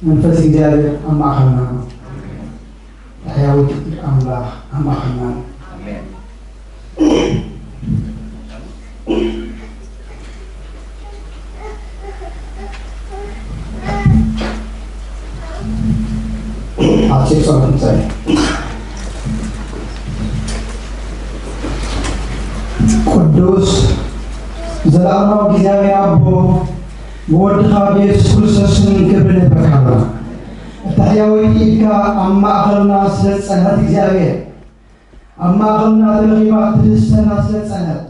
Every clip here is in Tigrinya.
መንፈስ እግዚኣብሔር ኣብ ማእኸልና ኣሎ። ሕያዊት ኣምላኽ ኣብ ማእኸልና ኣሎ። ኣጭር ጸሎት ንጸሊ። ቅዱስ ዘለኣለማዊ እግዚኣብሔር ኣቦ፣ ብወድኻ ብየሱስ ክርስቶስ ስም ክብሪ ንህበካ ኣለና። እታ ሕያወይቲ ኢድካ ኣብ ማእኸልና ስለ ዝጸንሐት እግዚኣብሔር፣ ኣብ ማእኸልና ተረኺባ ክትድህሰና ስለ ዝጸንሐት፣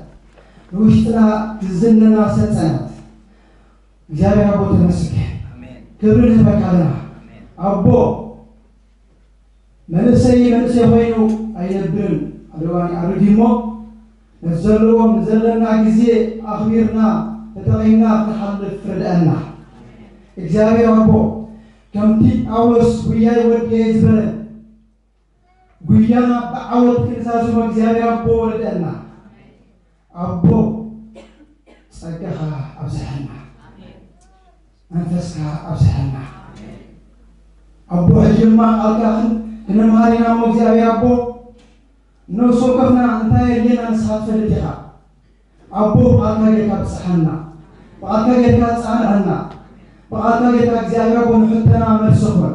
ንውሽጥና ክትዝንና ስለ ዝጸንሐት፣ እግዚኣብሔር ኣቦ ተመስገን። ኣሜን። ክብሪ ንህበካ ኣለና። ኣሜን። ኣቦ፣ መንእሰይ መንእሰይ ኮይኑ ኣይነብርን፣ ኣደዋኒ ኣረጊ እሞ፣ ነቲ ዘለዎም ዘለና ግዜ ኣኽቢርና ተጠቒምና ክንሓልፍ ርድኣና። እግዚኣብሔር ኣቦ፣ ከምቲ ጳውሎስ ጉያይ ወድየ ዝበለ፣ ጉያና ብዓወት ክንዛዝሞ እግዚኣብሔር ኣቦ ርድኣና። ኣቦ፣ ጸጋኻ ኣብዝሐልና፣ መንፈስካ ኣብዝሐልና። ኣቦ፣ ሕጂ ድማ ቃልካ ክን-፣ ክንመሃር ኢና እሞ እግዚኣብሔር ኣቦ፣ ነፍሲ ወከፍና እንታይ የድልየና ንስኻ ትፈልጥ ኢኻ። ኣቦ፣ ብቃልካ ጌርካ ብጽሓና፣ ብቃልካ ጌርካ ጻንዐና፣ ብቃልካ ጌርካ እግዚኣብሔር ኣቦ ንሕቶና መልሲ ኩን።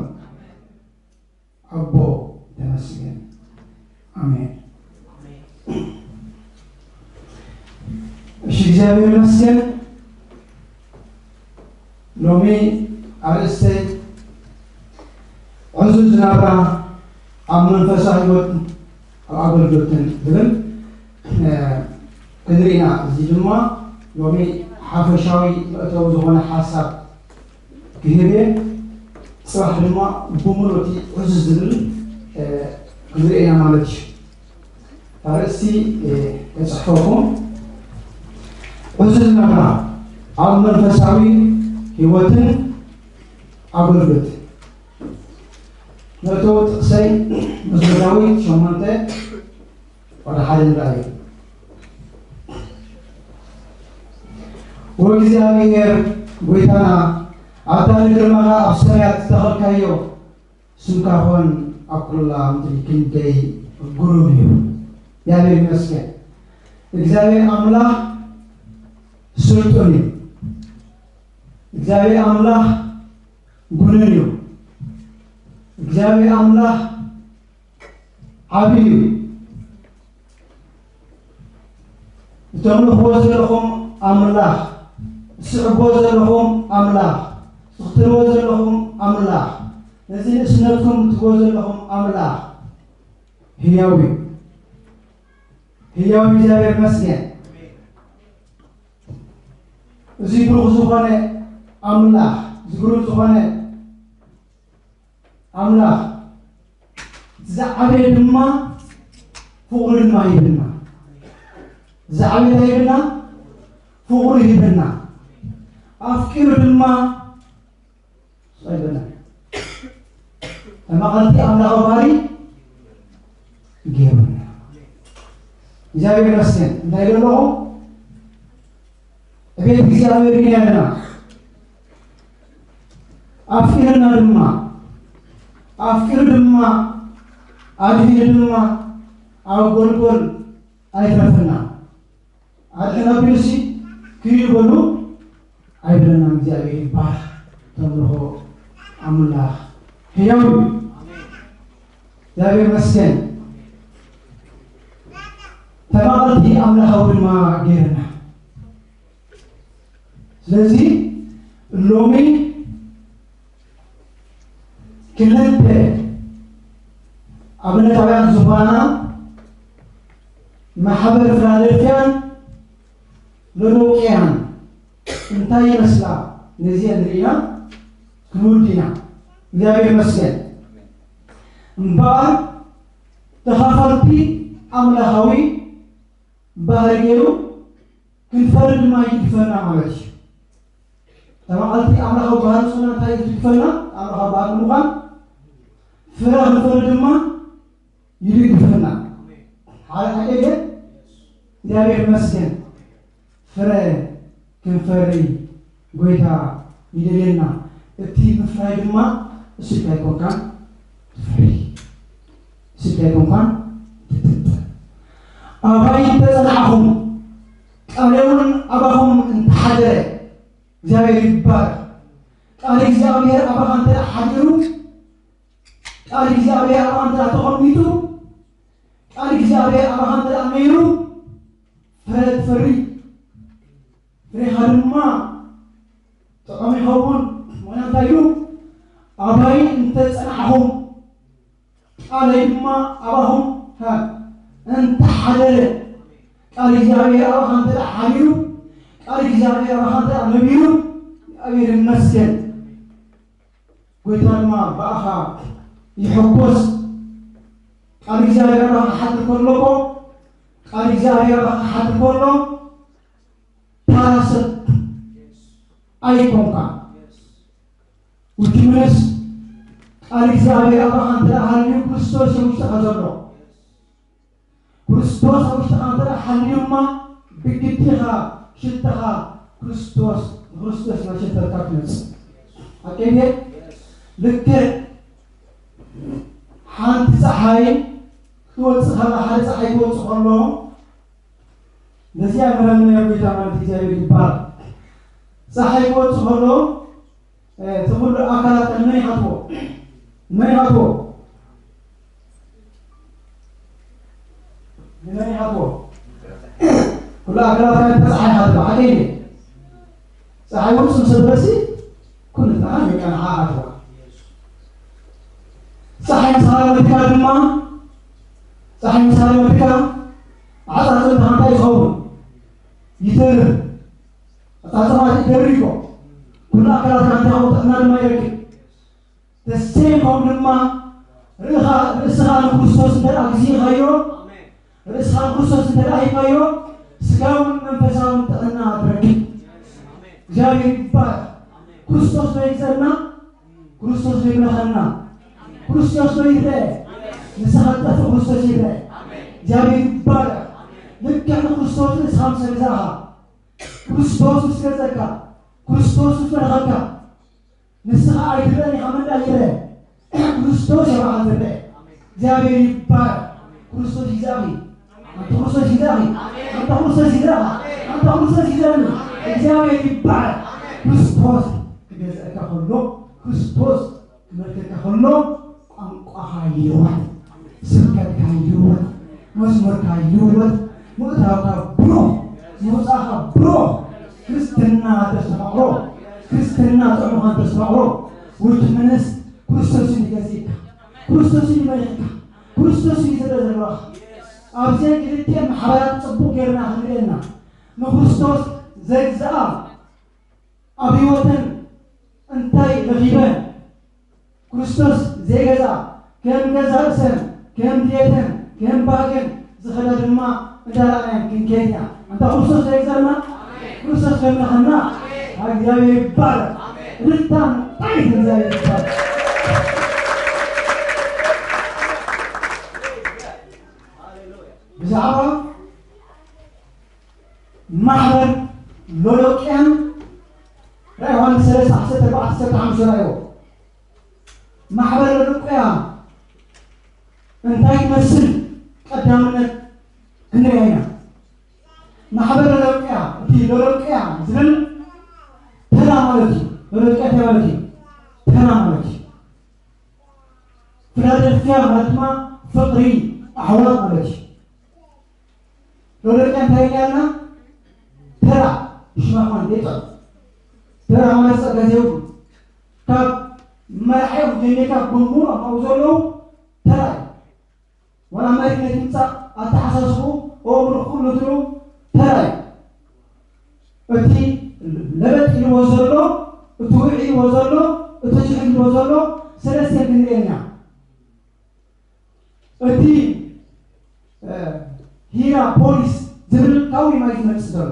ኣቦ፣ ተመስገን። ኣሜን። እሺ፣ እግዚኣብሔር ይመስገን። ሎሚ ኣርእስተይ ዕዙዝ ናብራ ኣብ መንፈሳዊ ህይወት ኣብ ኣገልግሎትን ዝብል፣ እ፣ ክንርኢ ኢና። እዚ ድማ ሎሚ ሓፈሻዊ መእተዊ ዝኾነ ሓሳብ ክህብ እየ። ጽባሕ ድማ ብምሉእ እቲ ዕዙዝ ዝብል፣ እ፣ ክንርኢ ኢና ማለት እዩ። ኣርእስቲ፣ እ፣ እጽሕፈኩም። ዕዙዝ ናብራ ኣብ መንፈሳዊ ህይወትን ኣገልግሎትን። መእተዊ ጥቕሰይ መዝሙር ዳዊት ሸሞንተ ወደ ሓደ ንርኣዮ። ወእግዚኣብሔር ጐይታና፣ ኣታ ንግርማኻ ኣብ ሰማያት ዝተኸልካዮ፣ ስምካ ኾን ኣብ ኩላ ምድሪ ክንደይ ግሩም እዩ። እግዚኣብሔር ይመስገን። እግዚኣብሔር ኣምላኽ ስልጡን እዩ። እግዚኣብሔር ኣምላኽ ጉኑን እዩ። እግዚኣብሔር ኣምላኽ ዓብዩ እዩ። እተምልኽዎ ዘለኹም ኣምላኽ፣ እትስዕብዎ ዘለኹም ኣምላኽ፣ እትኽተልዎ ዘለኹም ኣምላኽ፣ ነዚ ንእስነትኩም እትብዎ ዘለኹም ኣምላኽ ህያው እዩ። ህያው እግዚኣብሔር ይመስገን። እዚ ብሩኽ ዝኾነ ኣምላኽ፣ እዚ ግሩም ዝኾነ ኣምላኽ ዝዓበየ ድማ ፍቕሩ ድማ ይህብና። ዝዓበየ እንታይ ይህብና? ፍቕሩ ይህብና። ኣፍቂሩ ድማ ጸግበና። ተማቐልቲ ኣምላኻዊ ባህሪ ገይሩና። እግዚኣብሔር ይመስገን። እንታይ ኢለ ኣለኹ? ዕቤት እግዚኣብሔር ኢና ኣለና። ኣፍቂርና ድማ፣ ኣፍቂሩ ድማ፣ ኣድሒኑ ድማ ኣብ ጎልጎል ኣይትረፍና። ኣድሕን ኣቢሉሲ ክይዱ በሉ ኣይብለናን። እግዚኣብሔር ይባረኽ። ተምልኾ ኣምላኽ ህያው እዩ። እግዚኣብሔር ይመስገን። ተማቐልቲ ኣምላኻዊ ድማ ገይርና። ስለዚ ሎሚ ክልተ ኣብነታውያን ዝኾና ማሕበር ፊላደልፍያን ሎዶቅያን እንታይ ይመስላ? ነዚአን ርኢና ክንውድ ኢና። እግዚኣብሔር ይመስገን። እምበኣር ተኻፈልቲ ኣምላኻዊ ባህሪ ገይሩ ክንፈሪ ድማ ይግድፈና ማለት እዩ። ተባቐልቲ ኣምላኻዊ ባህሪ ንስና እንታይ እዩ ዝግድፈና? ኣምላኻዊ ባህሪ ንምዃን ፍረ ክንፈሪ ድማ ይድግፈና። ሓደ ሓደ ግን እግዚኣብሔር ይመስገን ፍረ ክንፈሪ ጎይታ ይደልየና። እቲ ምፍራይ ድማ እሱ እንታይ ኮንካን ትፍሪ፣ እሱ እንታይ ኮንካን ትጥጥ። ኣባይ እንተጸናዕኹም፣ ቃለ እውን ኣባኹም እንተሓደረ፣ እግዚኣብሔር ይባረክ። ቃል እግዚኣብሔር ኣባኻ እንተ ሓዲሩ፣ ቃል እግዚኣብሔር ኣባኻ እንተ ተቐሚጡ፣ ቃል እግዚኣብሔር ኣባኻ እንተ ነይሩ፣ ፍረ ትፈሪ። ፍሬኻ ድማ ጥዑም ይኸውን። ምኽንያቱ እንታይ እዩ? ኣባይ እንተ ጸናዕኹም፣ ቃለይ ድማ ኣባኹም፣ ሃ፣ እንተ ሓደረ፣ ቃል እግዚኣብሔር ኣባኻ እንተ ሓዲሩ፣ ቃል እግዚኣብሔር ኣባኻ እንተ ነቢሩ፣ እግዚኣብሔር ይመስገን። ጎይታ ድማ ብኣኻ ይሕጎስ። ቃል እግዚኣብሔር ኣባኻ ክሓድር ከሎ እኮ፣ ቃል እግዚኣብሔር ኣባኻ ክሓድር ከሎ፣ ተራ ሰብ ኣይኮንካ። ውድምንስ ቃል እግዚኣብሔር ኣባኻ እንተ ደኣ ሃልዩ፣ ክርስቶስ እዩ ውሽጥኻ ዘሎ። ክርስቶስ ኣብ ውሽጥኻ እንተ ደኣ ሃልዩ ድማ፣ ብግዲኻ ሽትኻ ክርስቶስ፣ ንክርስቶስ እናሸተትካ ትመጽእ። ሓቀይ ድየ? ልክዕ ሓንቲ ጸሓይ ክትወጽእ ከላ፣ ሓደ ጸሓይ ክወጽእ ከሎ፣ ነዚኣ ምረምና ጎይታ ማለት እግዚኣብሔር ይባረክ። ጸሓይ ክወጽእ ከሎ፣ እ፣ እቲ ኩሉ ኣካላት መን ይሓትዎ? መን ይሓትዎ? ንመን ይሓትዎ? ኩሉ ኣካላት ናይ ጸሓይ ይሓትዎ፣ ሓቀይ ድየ? ጸሓይ ውጹእ ምስ በለሲ፣ ኩሉ ጥራሕ ደቂ ኣንሓ ይሓትዋ። ጸሓይ ምስ ሃረመትካ ድማ፣ ጸሓይ ምስ ሃረመትካ፣ ዓጻጽምትኻ እንታይ ይኸውን? ይተርር። ኣጻጽማ ይተርር እኮ። ኩሉ ኣካላትካ እንታይ ይኸውን? ጥዕና ድማ ይረክብ። ተሰይም ከምኡ ድማ ርእኻ-፣ ርእስኻ ንክርስቶስ እንተ ደኣ ግዜኻዮ፣ ርእስኻ ንክርስቶስ እንተ ደኣ ሂብካዮ፣ ስጋውን መንፈሳውን ጥዕና ትረክብ። እግዚኣብሔር ይባረክ። ክርስቶስ ዶ ይግዘእና? ክርስቶስ ዶ ይምለኸና? ክርስቶስ ዶ ይረአ? ንስኻ ትጠፍእ፣ ክርስቶስ ይረአ። እግዚኣብሔር ይባረክ። ልክዕ ንክርስቶስ ርእስኻ ምስ ገዛእኻ፣ ክርስቶስ ምስ ገዘእካ፣ ክርስቶስ ምስ መለኸካ፣ ንስኻ ኣይትረአን ኢኻ፣ መን ደኣ ይረአ? ክርስቶስ እዩ ኣብ ዝረአ። እግዚኣብሔር ይባረክ። ክርስቶስ ይግዛእኺ። ኣንታ ክርስቶስ ይግዛእኺ። ኣንታ ክርስቶስ ይግዛእኻ። ኣንታ ክርስቶስ ይግዛእኒ። እግዚኣብሔር ይባረክ። ክርስቶስ ክገዝአካ ከሎ፣ ክርስቶስ ክመልከካ ከሎ፣ ቋንቋኻ ይልወጥ፣ ስብከትካ ይልወጥ፣ መዝሙርካ ይልወጥ፣ ምእታውካ ብሩህ፣ ምውጻእካ ብሩህ። ክርስትና ተስተማቕሮ፣ ክርስትና ጥዑምኻ ተስተማቕሮ፣ ውድምንስ ክርስቶስ እዩ ገዚእካ፣ ክርስቶስ እዩ መሪሕካ፣ ክርስቶስ እዩ ዝረአ ዘለኻ። ኣብዚ ክልቲኤን ማሕበራት ጽቡቕ ጌርና ክንርእየና፣ ንክርስቶስ ዘግዝኣ ኣብ ህይወተን እንታይ ረኺበን? ክርስቶስ ዘይገዛ፣ ከም ገዛ ርእሰን፣ ከም ድሌተን፣ ከም ባህገን ዝኸዳ ድማ እንዳረኣናየን ክንከይድ ኢና። ኣንታ ክርስቶስ ዘይገዛና፣ ክርስቶስ ዘምለኸና፣ እግዚኣብሔር ይባረክ። እልልታን ጣይትን እግዚኣብሔር ይባረክ። ብዛዕባ ማሕበር ሎዶቅያን ራእይ ዮሃንስ ሰለስተ ዓሰርተ ኣርባዕተ ዓሰርተ ሓሙሽተ ራእይዎ። ማሕበር ሎዶቅያ እንታይ ትመስል ቀዳምነት ክንሪኣ ኢና። ማሕበር ሎዶቅያ፣ እቲ ሎዶቅያ ዝብል ተራ ማለት እዩ። ሎዶቅያ እንታይ ማለት እዩ? ተራ ማለት እዩ። ፊላደልፍያ ማለት ድማ ፍቕሪ ኣሕዋት ማለት እዩ። ሎዶቅያ እንታይ ኢልና? ተራ፣ ሽማ ከማን ዘይጥዕም። ተራ ማለት ጸጋ ዘይብሉ። ካብ መራሒኦም ጀሚርካ በሙሉ ኣብ ኣብኡ ዘለዉ ተራ እዩ። ዋላ መሪሕነት ይምጻእ፣ ኣተሓሳስብኡ፣ ኣእምሮ ኩሉ እንትኑ ተራ እዩ። እቲ ለበጥ ኢልዎ ዘሎ፣ እቲ ውዒ ኢልዎ ዘሎ፣ እቲ ጅሕል ኢልዎ ዘሎ፣ ሰለስተ ክንርኢ ኢና። እቲ፣ እ፣ ሂራ ፖሊስ ዝብል ካብኡ እዩ ማይ ዝመጽእ ዘሎ።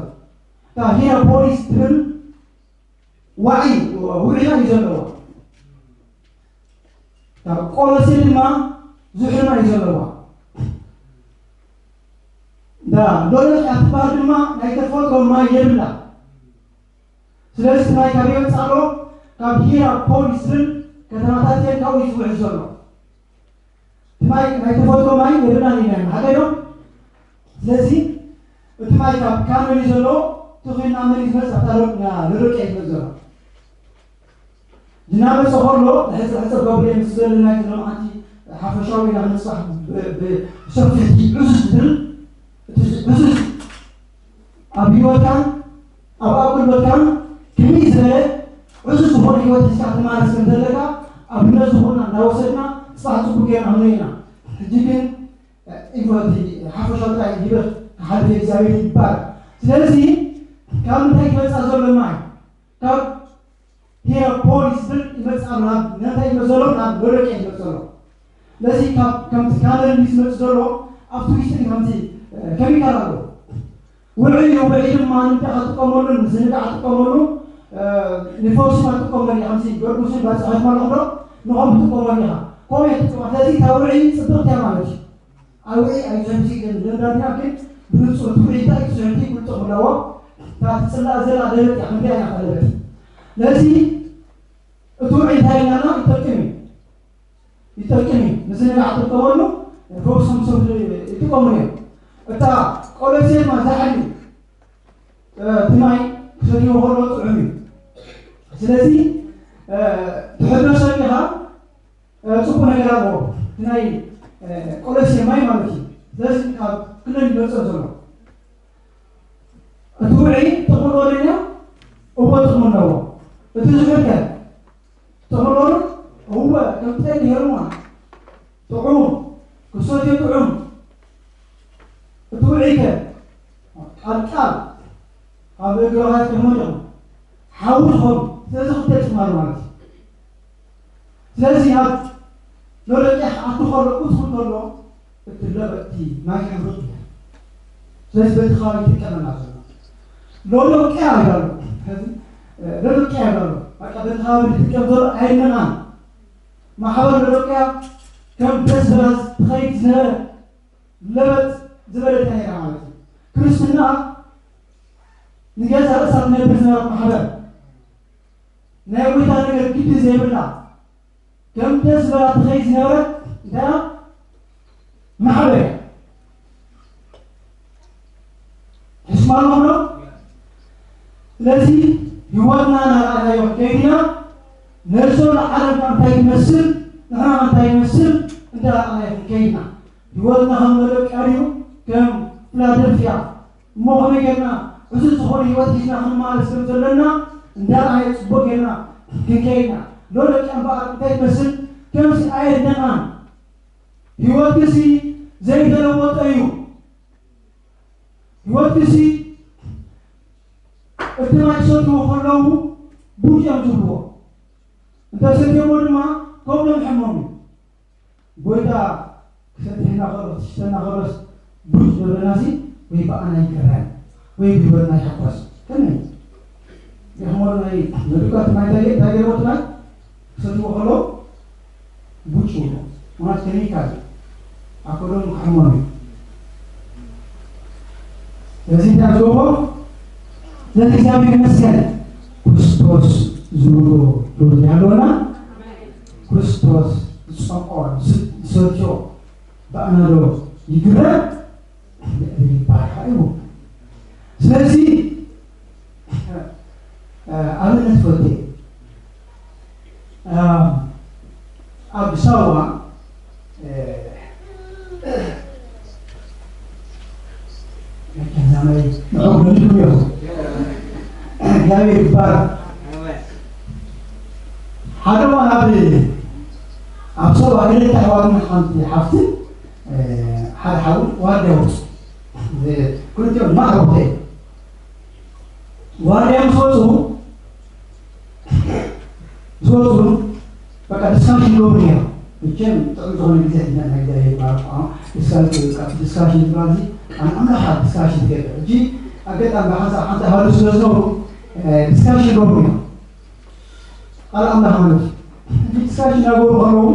እታ ሂራ ፖሊስ ትብል ዋዒ፣ ውዒ ማይ እዩ ዘለዋ። እታ ቆሎሴ ድማ ዝሑል ማይ እዩ ዘለዋ። እታ ሎሎስ እያ ትበሃል ድማ ናይ ተፈጥሮ ማይ የብላ። ስለዚ እቲ ማይ ካበይ ይወጽእ ኣሎ? ካብ ሂራፖሊስ ዝብል ከተማታት እየን ካብኡ እዩ ዝውዕል ዘሎ። እቲ ማይ ናይ ተፈጥሮ ማይ የብልናን ኢና ሓቀይ ዶ? ስለዚ እቲ ማይ ካብ ካነል እዩ ዘሎ። እቲ ኺልና መን እዩ ዝመፅእ ኣብታ ሎዶቅያ እዩ ዝመፅእ ዘሎ። እናመፀ ከሎ ሕፅር ሕፅር ከብሎ ምስ ዘለና ሎማዓንቲ ሓፈሻዊ ኢና ክንፅባሕ ብሰፊሕቲ ዕዙዝ ዝብል እቲ ዕዙዝ ኣብ ህይወትካን ኣብ ኣገልግሎትካን ከመይ ዝበለ ዕዙዝ ዝኾነ ህይወት ሒዝካ ክትመላለስ ከም ዘለካ ኣብነት ዝኾንና እንዳወሰድና ፅባሕ ፅቡቅ ጌርና ክንርኢ ኢና። ሕጂ ግን ኢንፎቲ ሓፈሻዊ ጥራይ ሂበ ክሓልፍ እግዚኣብሔር ይባል። ስለዚ ካብ ምንታይ ክመፃ ዘሎ ማይ ካብ ሄራፖሊስ ዝብል ይመፅእ ኣሎ። ናብ ነንታይ ይመፅእ ዘሎ ናብ ሎዶቅያ ይመፅእ ኣሎ። ስለዚ ካብ ከምቲ ካነል ዝመፅእ ዘሎ ኣብቲ ውሽጢ ከምቲ ኬሚካል ኣሎ። ውዒ እዩ። ውዒ ድማ ንምንታይ ክትጥቀመሉ ንዝንጋዕ ትጥቀመሉ ንፈውሲ ትጥቀመሉ ከምዚ ገርጉስን ባፅሐት ማለት ዶ ንኸም ትጥቀመሉ ኢኻ። ኮሜት ትጥቀመ ስለዚ እታ ውዒ ፅብቕቲ እያ ማለት እዩ። ኣብ ውዒ ኣይትሕምሲ ግን ልምዳድና ግን ብንፁር እቲ ውዒ እንታይ ትስሕቲ ይጥቕም ኣለዎ። እታ ትፅላእ ዘላ ደበት እያ ክንሪኣ ኢና ከለበት ስለዚ እቲ ውዒ እንታይ ኢልና ይጠቅም እዩ ይጠቅም እዩ። ንዝንጋዕ ትጥቀመሉ ፈውሶም ሰብ ይጥቀሙ እዮም። እታ ቆሎሴ ድማ ዛሕሊ እቲ ማይ ክሰትይዎ ከሎ ጥዑም እዩ። ስለዚ ትሕዶ ሰሚኻ ፅቡቅ ነገር ኣለዎ ናይ ቆሎሴ ማይ ማለት እዩ። ስለዚ ካብ ክለን ይመፀ ዘሎ እቲ ውዒ ጥቕሚ ኣለዎ እሞ ጥቕሚ ኣለዎ። እቲ ዝሕከ ጥቕሚ ኣለዎ እወ ከም ጠሊ ሄርማ ጥዑም ክሰትዮ ጥዑም እቲ ውዒ ከ ቃልቃል ኣብ እግርኻ ትሕመዶ ሓዊ ዝኾኑ ስለዚ ክልተ ጥቕሚ ኣለዎ ማለት እዩ። ስለዚ ኣብ ሎዶቅያ ክኣቱ ከሎ ክትብል ከሎ እቲ ለበጥቲ ማይ ሕምርቕ እያ። ስለዚ በቲ ከባቢ ይጥቀመና ዘሎ ሎዶቅያ ይባሉ። ስለዚ ሎዶቅያ ይባሉ በቃ በቲ ከባቢ ዝጥቀም ዘሎ ኣይነናን ማሕበር ሎዶቅያ ከም በስበራዝ ትኸይድ ዝነበረ ለበጥ ዝበለት ነይራ ማለት እዩ። ክርስትና ንገዛ ርእሳ ትነብር ዝነበረት ማሕበር ናይ ጎይታ ነገር ግዲ ዘይብላ ከም ደስ ዝበላ ትኸይድ ዝነበረት እንታይ ማሕበር እያ። ሕስማ ኣለኹም ዶ? ስለዚ ህይወትና እናረኣናዮ ክንከይድ ኢና። ነዞ ንዓለም እንታይ ትመስል ንሕና እንታይ ይመስል እንዳረኣናዮ ክንከይድ ኢና። ህይወትና ከም መለቃ ድዩ ከም ፊላደልፍያ እሞ ከመይ ጌርና ዕዙዝ ዝኾነ ህይወት ሒዝና ክንመላለስ ከም ዘለና እንዳረኣየ ፅቡቅ ጌርና ክንከይድና ሎደቂ እምበኣር እንታይ ትመስል ከምዚ ኣየድነቃን ህይወትክሲ ዘይተለወጠ እዩ። ህይወትክሲ እቲ ማይ ክሰትዎ ከለዉ ቡጭ እዮም ዝብልዎ። እንተሰትዮሞ ድማ ከምሎም ሕሞም እዩ። ጎይታ ክሰትየና ከሎ ክትሽተና ከሎስ ቡጭ ዘብለናሲ ወይ ብኣና ይገረም ወይ ብህይወትና ይሓኮስ ከመይ ይኽመሉ ናይ መድቃት ማይ እንታይ ገይርዎ ትማል ክሰትዎ ከሎ ቡጭ ይብሎ ማለት ከሚካል ኣኮሎም ክሕመሉ እዩ። ስለዚ እንታይ ዝገብሮ ስለዚ እግዚኣብሔር ይመስገን ክርስቶስ ዝብሎ ህይወት ኣለና። ክርስቶስ ዝፀምኦ ዝሰትዮ ብኣና ዶ ይግበር? ይባርካ እዩ። ስለዚ ኣብነት ፈትየ ኣብ ሳዋ መከዛማይ ንዕኡ ገሊኩም ኢኹ እግዚኣብሔር ይባረክ። ሓደ እዋን ኣብ ኣብ ሰባ ክልተ ኣሕዋትን ሓንቲ ሓፍትን ሓደ ሓው ዋርድያ ወፁ። ክልቲኦም ድማ ሓውተ እዮም። ዋርድያ ምስ ወፁ ዝወፁ በቃ ዲስካሽን ይገብሩ እዮም። መቸም ጥዑም ዝኾነ ግዜ ሒዝና ናይ እግዚኣብሔር ባርኮ ዲስካሽን ዲስካሽን ዝበሃል እዚ ቃል ኣምላኽ ዲስካሽን ትገብር ሕጂ ኣጋጣሚ ብሓንሳብ ሓንሳብ ሃሉ ስለ ዝነብሩ ዲስካሽን ይገብሩ እዮም። ቃል ኣምላኽ ማለት እዩ። ዲስካሽን እናገበሩ ከለዉ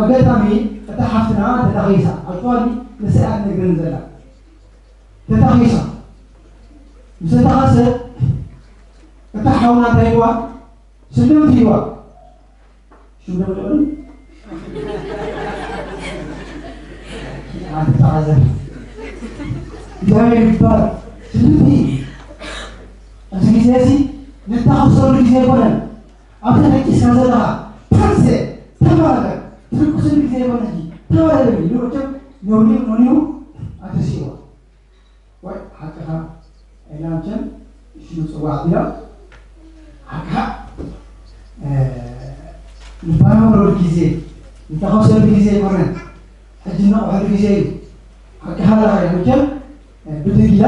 ኣጋጣሚ እታ ሓፍትና ተታኺሳ ኣክቹዋሊ ንስኣ ትነግረኒ ዘላ ተታኺሳ ምስ ተታኸሰት እታ ሓውና እንታይ ኢልዋ ስልምቲ ይዋ ሽምደምደም ኣትተዓዘብ። እግዚኣብሔር ይባል። ስልምቲ ኣብዚ ግዜ እዚ ንታኸሰሉ ግዜ ኣይኮነን። ኣብቲ ተቂስካ ዘለኻ ፐርሴ ተባረከ ትርኩስሉ ግዜ ኣይኮነ። ተባረከ ንወቸም ነውኒ ነውኒው ኣተሲዋ ወይ ሓቅኻ ኢላ መቸም ሽሙ ጽዋዕ ቢላ ሓቅኻ ንባራምረሉ ግዜ ንተኸሰሉ ግዜ ኣይኮነን። ሕጂ ነቑሐሉ ግዜ እዩ። ሓቅኻ ኢላ መቸም ብድግ ኢላ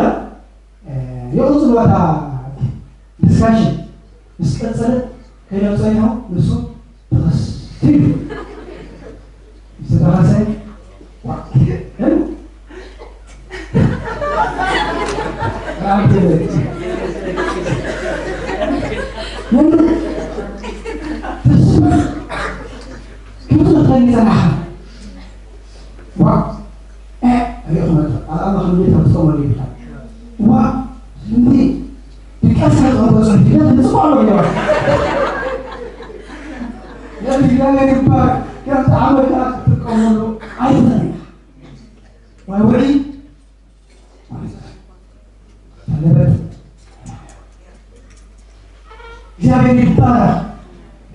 የቕጽልዋ እታ ዲስካሽን ምስ ቀጸለት ከይደም ጸኒሑ ንሱ ተኸሲሉ። ምስ ተኸሰ ክትኽተኒ ጸናሓ ዋ ሪእኹም ኣላ ኣላ ከም ቤት ክትሰመሉ ይብላ ዋ ስምቲ ድቃስ ከጥበጾ ሂደት ንጽባሎ ይዋ የእግዚኣብሔር ይባረክ። ከምቲ ዓመታት ክትጥቀመሉ ኣይትኽእልን ኢኻ። ወይ ውዒ ፈለበት። እግዚኣብሔር ይባረክ።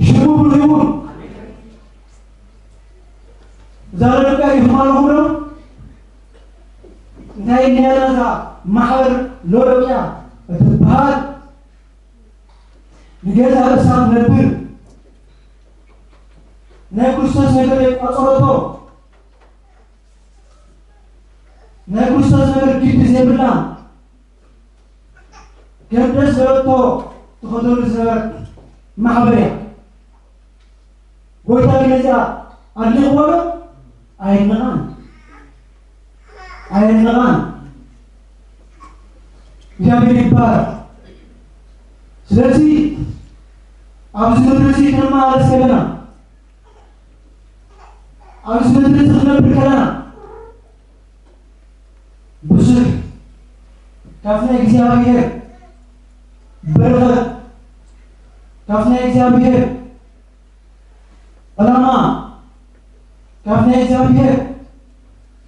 ሽሙ ብሩክ ይሁን። እዛ ሎዶቅያ ኢኹም ኣለኹም ዶ? እንታይ እኒኣና እዛ ማሕበር ሎዶቅያ እትበሃል ንገዛ ርእሳ ትነብር ናይ ክርስቶስ ነገር የቋጸረቶ ናይ ክርስቶስ ነገር ግዲ ዘይብላ ከም ደስ ዝበለቶ ትኸደሉ ዝነበረት ማሕበር እያ። ጎይታ ግን ነዚኣ ኣድሊቕዎ ዶ? ኣየድነቓን ኣየድነቓን። እግዚኣብሔር ይባረክ። ስለዚ ኣብዚ ምድሪ እዚ ክንመላለስ ከለና ኣብዚ ምድሪ እዚ ክነብር ከለና ብዙሕ ካብ ናይ እግዚኣብሔር በረኸት ካብ ናይ እግዚኣብሔር ዕላማ ካብ ናይ እግዚኣብሔር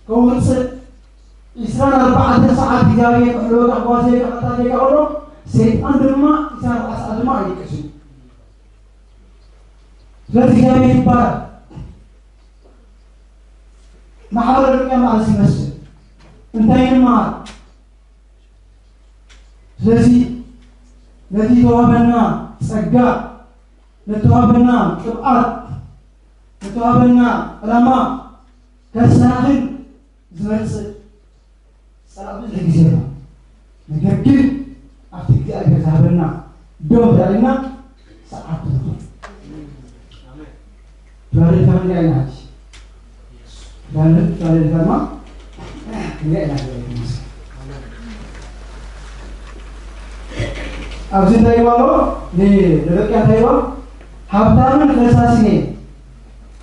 ከውፅእ ዒስራን ኣርባዕተን ሰዓት እግዚኣብሔር ክሕልወካ ክጓዘየካ ከታተየካ ከሎ ሰይጣን ድማ ዒስራን ኣርባዕተ ሰዓት ድማ ኣይድቅስን። ስለዚ እግዚኣብሔር ይባረክ። ማሕበረ ሉቃ መዓስ ይመስል እንታይ ይመሃር? ስለዚ ነቲ ተዋህበና ጸጋ ነተዋህበና ቅብኣት ነተዋህበና ዕላማ ከሰናኽል ዝመጽእ ጸላእ ብዙሕ ግዜ ኣሎ። ነገር ግን ኣብቲ እግዚኣብሔር ዝሃበና ደው ተዳሊና ሰዓት ትንኹን። ፊላደልፊያ ክንሪኣ ኢና ሕጂ። ፊላደልፊያ ድማ ክንሪኣ ኢና። ኣብዚ እንታይ ይባሎ ንደቂ እንታይ ይባሎ ሃብታምን ፈሳሲን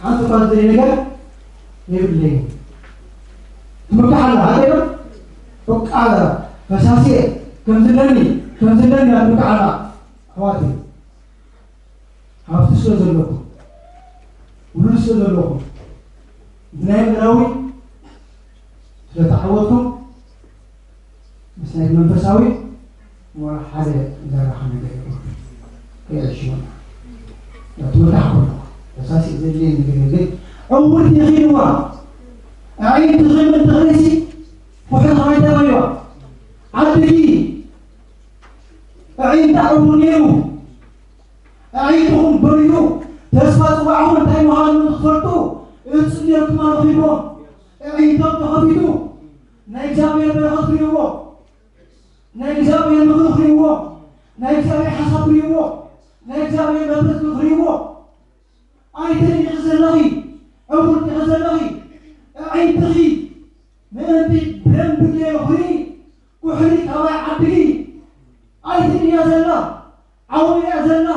ሓንቲ እኳ ዝደሊ ነገር የብለይን። ትምካሕ ኣላ ሃገር በቃ ፈሳሲ ከምዝለኒ ከምዝለኒ ትምካሕ ኣላ ኣሕዋት ሃብቲ ስለ ዘለኩም ውሉድ ስለ ዘለኹም ብናይ ምድራዊ ስለ ተዓወትኩም ምስ ናይ መንፈሳዊ ወላ ሓደ ዘራኸ ነገር የብሉ። ከየሽሙና ትወዳሕ ኮሎ ፈሳሲ ዘድልየ ነገር የለ። ዕውርቲ ኺድዋ ኣዒንቲ ኺምን ተኽሪሲ ውሕድ ኸማይ ተባይዋ ዓድጊ ኣዒንታ ዕውር ነይሩ። ኣዒንትኹም በርዩ ተስፋ ጽዋዕኹም እንታይ ምዃኑ ንኽትፈልጡ እጽልየኩም ኣለኹ ኢልዎም። ኣዒንቶም ተኸፊቱ ናይ እግዚኣብሔር በረኸት ክርእይዎ፣ ናይ እግዚኣብሔር ምኽሪ ክርእይዎ፣ ናይ እግዚኣብሔር ሓሳብ ክርእይዎ፣ ናይ እግዚኣብሔር መንፈስ ክርእይዎ። ኣይትርኢ ዘለኺ ዕውር ዲኺ ዘለኺ ኣዒንትኺ ምእንቲ ብደንቢ ገይሩ ክርኢ ኩሕሊ ካባይ ዓድጊ ኣይትርእያ ዘላ ዓውያ ዘላ